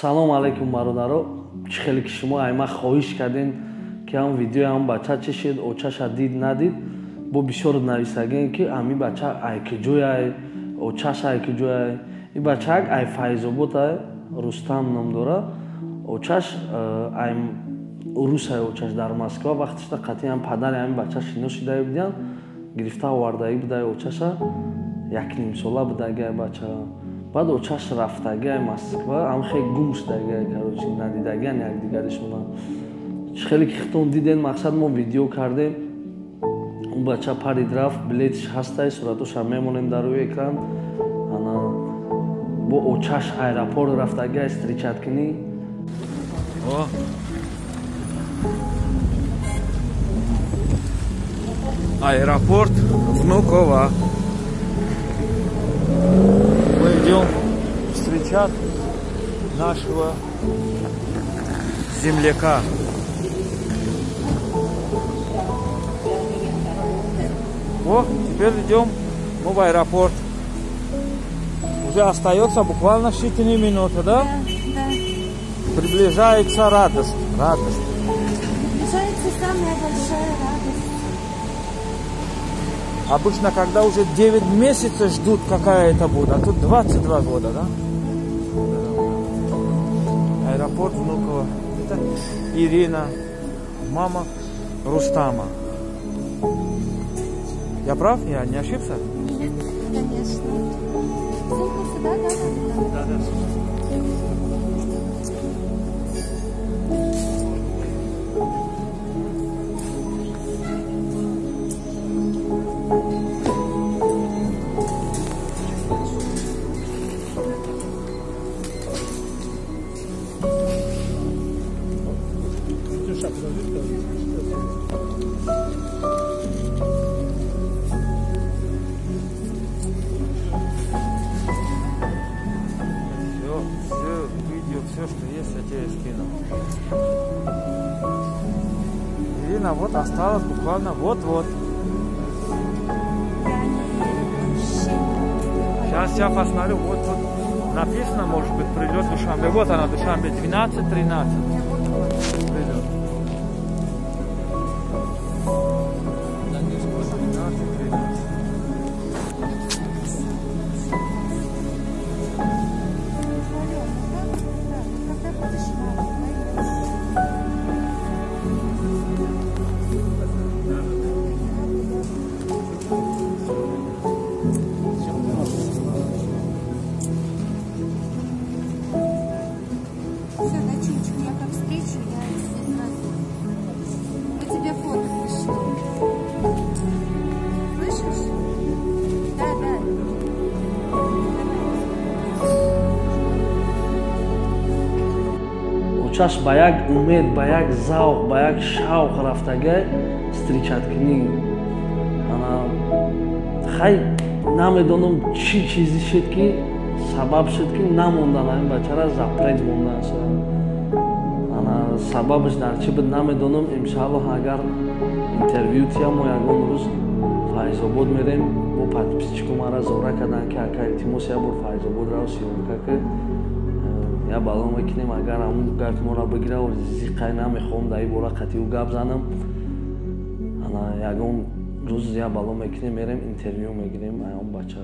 Салом алейкум бародаро. Чӣ хеле ки шумо айма хоҳиш кардем ки ҳам видеои ҳам бача чӣ шид, очаша дид надид, бо бисёр нависагем ки ҳами бача ай киҷояй, очаша ай киҷояй. Ин бачаак ай Файзобод ай, Рустам ном дора. Очаш ай русай, очаш дар Москва вақтишда қатъи ҳам падари ҳами бача шинос шидаи будиян, гирифта овардаги будай очаша, якнимсола будаги ай бача. Баъд очаш рафтаги ай Москва, ҳам хеле гум шудаги ай, короче, надидагиан якдигаришона. Чӣ хеле ки хитон диден, мақсад мо видео кардем, он бача парид рафт, билетиш ҳастай, суратоша мемонем дар рӯи экран. Ана бо очаш аэропорт рафтаги ай встречать кунӣ. Аэропорт Внуково. Мы идем встречать нашего земляка. О, теперь идем мы в аэропорт. Уже остается буквально считанные минуты, да? Да, да. Приближается радость. Радость. Приближается самая большая радость. Обычно, когда уже 9 месяцев ждут, какая это будет, а тут 22 года, да? Аэропорт Внуково. Это Ирина, мама Рустама. Я прав? Я не ошибся? Нет, конечно. Сумку сюда, да? Да, да. Все, что есть, я тебе скину. Ирина, вот осталось буквально вот-вот. Сейчас я посмотрю, вот тут написано, может быть, придет Душанбе. Вот она, Душанбе, 12:13. Придет. 12:13. Все, доченечку, я как встречу, я сразу. Я тебе фото пришлю. Слышишь? Да, да. Очаш ба як умед, ба як завқ, ба як шавқ рафтагай встречать кунӣ. Ана хай намедонам чӣ чизе шуд ки сабаб шуд ки намондан ҳамин бачара, запрет мондан. Ана сабабаш дар чӣ буд намедонам. Иншааллоҳ агар интервю тиям, мо ягон рӯз Файзобод мерем. Бо подписчико мара зора кардан ки ака илтимос як бор Файзобод рав съёмка ки я бало мекунем, агар ҳамун гапи моро бигира, зиқай намехоҳам дар ин бора қатъи ӯ гап занам. Ана ягон рӯз я бало мекунем, мерем интервю мегирем ай он бача.